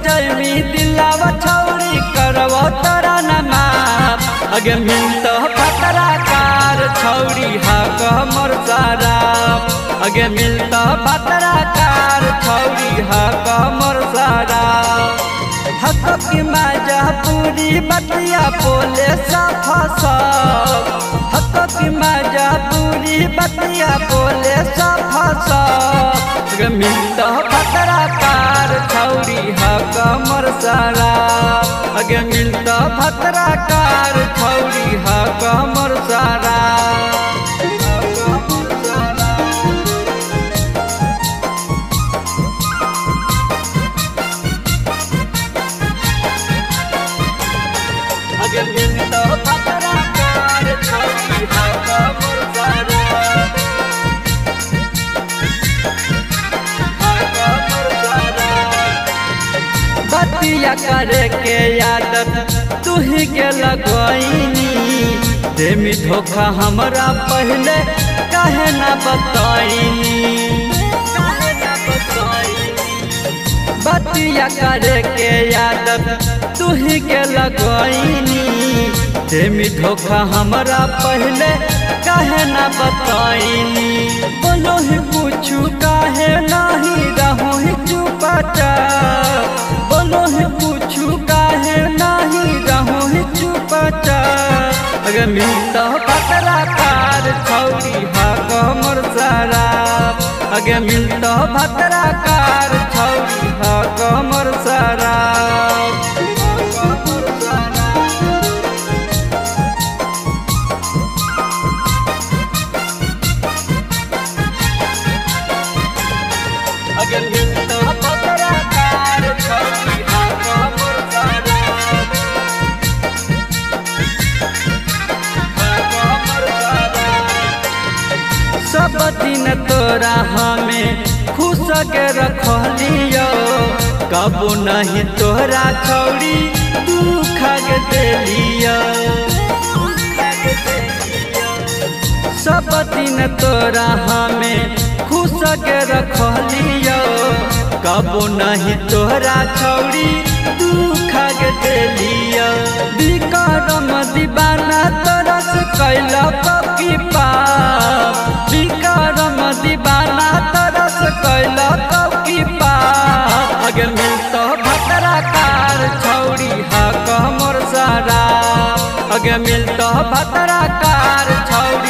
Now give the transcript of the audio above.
Jamie दिलावा छौरी करवो तोरा न माफ। अगे मिलतो भतरा कार छौरी हक हमर सारा। अगे मिलतो भतरा कार छौरी हक हमर सारा। हक की मजा पूरी बतिया बोले सफा सब। हक की मजा पूरी बतिया बोले सफा सब। अगे मिलतो भतरा कार छौरी हक हमर सारा। अगे मिलतो भतरा कार छौरी हक हमर सारा। अगे मिलतो भतरा कार छौरी हक हमर सारा। बतिया करे के आदत तुही के लगैनी। देमी धोखा हमरा पहले काहे ना बताईनी। बतिया करे के आदत तुही के लगैनी। देमी धोखा हमरा पहले काहे ना बताईनी। बोलो ही पूछू काहे नाही रहूं ही चुपचाप। बोलो ही पूछू काहे नाही रहूं ही चुपचाप। अगे मिलतो भतरा कार छौरी हक हमर सारा। अगे मिलतो भतरा कार छौरी हक हमर सारा। अगे मिलतो भतरा कार छौरी हक हमर सारा। सब दिन तोरा हमें खुश के रखलियो। कबो नहीं तोरा छौरी दुख के देलियो। सब दिन तोरा हमें खुश के रखलियो। कबो नहीं तोरा छौरी दुख के देलियो। विक्रम दीवाना तोरा से कैला की पाप। विक्रम दीवाना तरस कैला की पाप। अगे मिलतो भतरा कार छौरी हक हमर सारा। अगे मिलतो भतरा कार छौरी।